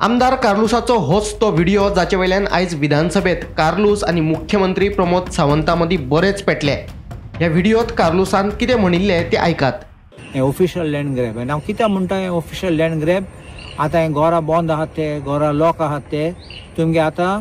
आमदार कार्लुसाचो होच तो व्हिडिओ जाचे वयल्यान आयज विधानसभेत कार्लूस आनी मुख्यमंत्री प्रमोद सावंता मदीं बरेच पेटले। ह्या व्हिडिओत कार्लुसान कितें म्हणिल्लें तें आयकात। हें ऑफिशियल लँड ग्रॅब आनी हांव कित्याक म्हणटा हें ऑफिशियल लँड ग्रॅब। आतां हें घरां बंद आहात ते, घरां लॉक आहात ते, तुमगे आतां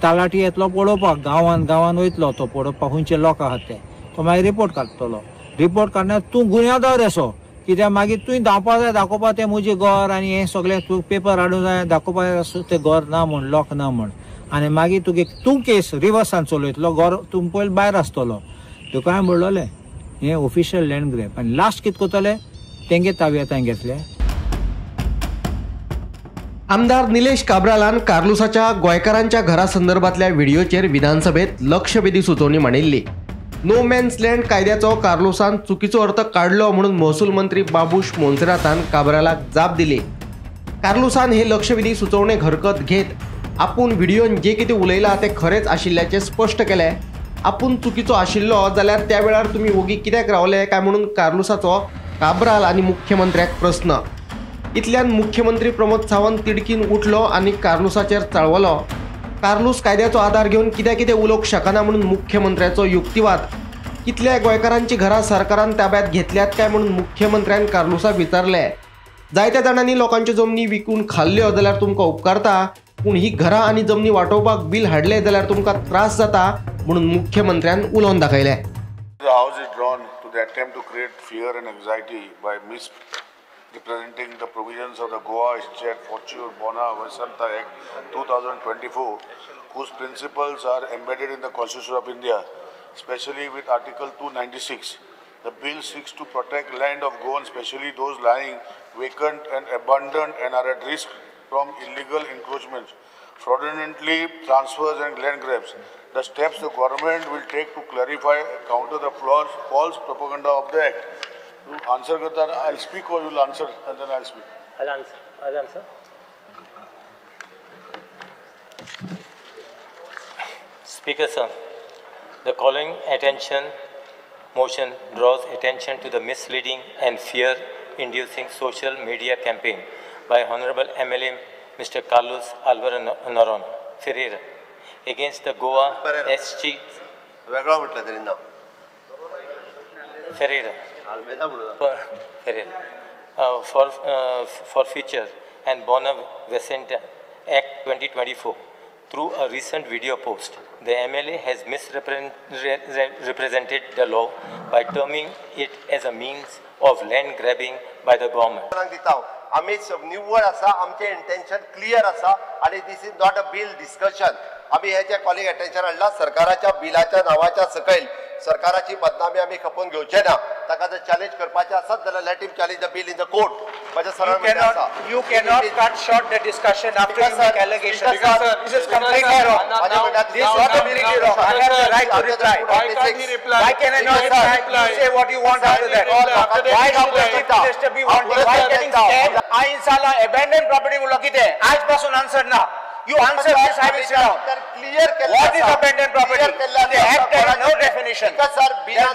तलाठी येतलो पळोवपाक, गांवान गांवान वयतलो तो पळोवपाक खंयचे लॉक आहात ते, तो मागीर रिपोर्ट काडटलो। रिपोर्ट काडना तूं गुन्यांवदार असो, कित्याक मागीर तुवें धांवपा जाय दाखोवपा तें म्हजें घर आनी हें सगळें तूं पेपर हाडूंक जाय दाखोवपा जाय तें घर ना म्हण, लॉक ना म्हण, आनी मागीर तुगे तूं केस रिवर्सान चलयतलो, घर तूं पयलीं भायर आसतलो। तुका हांवें म्हणलेलें हें ऑफिशियल लँड ग्रॅब। आनी लास्ट कितें करतले तेंगे ताब्यांत घेतले। आमदार निलेश काब्रालान कार्लुसाच्या गोंयकारांच्या घरा संदर्भातल्या व्हिडिओचेर विधानसभेत लक्षवेधी सुचोवणी मांडिल्ली। नो मॅन्स लँड कायद्याचो कार्लुसान चुकीचो अर्थ काडलो म्हणून महसूल मंत्री बाबूश मोन्सेरातान काब्रालाक जाप दिली। कार्लुसान हे लक्षवेधी सुचोवणेक हरकत घेत आपूण व्हिडिओन जे कितें उलयलां तें खरेंच आशिल्ल्याचें स्पश्ट केलें। आपूण चुकीचो आशिल्लो जाल्यार त्या वेळार तुमी वोगी कित्याक रावले काय म्हणून कार्लुसाचो काब्राल आनी मुख्यमंत्र्याक प्रस्न। इतल्यान मुख्यमंत्री प्रमोद सावंत तिडकीन उठलो आनी कार्लुसाचेर चाळवलो। कार्लूस कायद्याचो आदार घेवन कित्याक कितें उलोवंक शकना म्हणून मुख्यमंत्र्याचो युक्तिवाद। कितल्या गोंयकारांची घरां सरकारान ताब्यात घेतल्यात काय म्हणून मुख्यमंत्र्यान कार्लुसाक विचारलें। जायत्या जाणांनी लोकांच्यो जमनी विकून खाल्ल्यो जाल्यार तुमकां उपकारता, पूण ही घरां आनी जमनी वांटोवपाक बील हाडलें जाल्यार तुमकां त्रास जाता म्हणून मुख्यमंत्र्यान उलोवन दाखयलें। The house is drawn to the attempt to create fear and anxiety by misrepresenting the provisions of the Goa State Fortune Bona Vasanta Act 2024, whose principles are embedded in the Constitution of India, especially with Article 296. The bill seeks to protect land of Goa, especially those lying vacant and abandoned and are at risk from illegal encroachments, fraudulently transfers and land grabs. The steps the government will take to clarify and counter the false propaganda of the Act. You answer karta, I'll speak or you'll answer and then I'll speak. I'll answer. I'll answer. Speaker sir, the calling attention motion draws attention to the misleading and fear-inducing social media campaign by Honorable MLA Mr. Carlos Alvaro Noronha Ferreira against the Goa SG Ferreira for forfeiture and Bona Vacantia Act 2024. Through a recent video post, the MLA has misrepresented the law by terming it as a means of land grabbing by the government. आमी निव्वळ आसा, आमचें intention clear आसा आनी this is not a bill discussion. आमी हे जे calling attention हाडला सरकाराच्या बिलाच्या नांवाच्या सकयल सरकाराची बदनामी आमी खपोवन घेवचे ना। ताका जर चॅलेंज करपाचें आसत जाल्यार let him challenge the bill in the court. म्हजें सरळ म्हणणें आसा, you cannot cut short the discussion after you make allegation. This is completely wrong. This is completely wrong. I have the right to reply. Why can I not reply? You say what you want after that. Why should the Chief Minister be wanting? Why getting scared? I inshallah abandoned property म्हणलो कितें आज पासून answer ना। You answer this, I will sit down. Clear What is abandoned property? The act has no definition. There is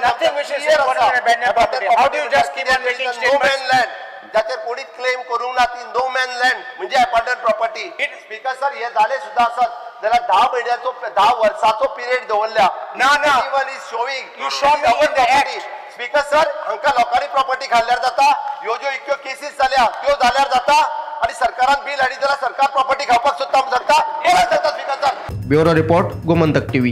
nothing which is what is an abandoned property. How do you just keep on making statements? No man land. जाचेर कोणीच claim करूंक ना ती no man land म्हणजे abandon property. Speaker sir, हे जाले सुद्दां आसत जाल्यार 10 म्हयन्याचो 10 वर्साचो पिरियड दवरल्या। ना ना, is showing you show me in the act. Speaker sir, हांकां लोकांनी प्रॉपर्टी खाल्ल्यार जाता, ह्यो ज्यो इतक्यो केसीस जाल्या त्यो जाल्यार जाता आनी सरकारान बील हाडीत जाल्यार सरकार प्रॉपर्टी खावपाक सोदता म्हणून सांगता, बरें जाता speaker sir. Bureau report, Gomantak TV.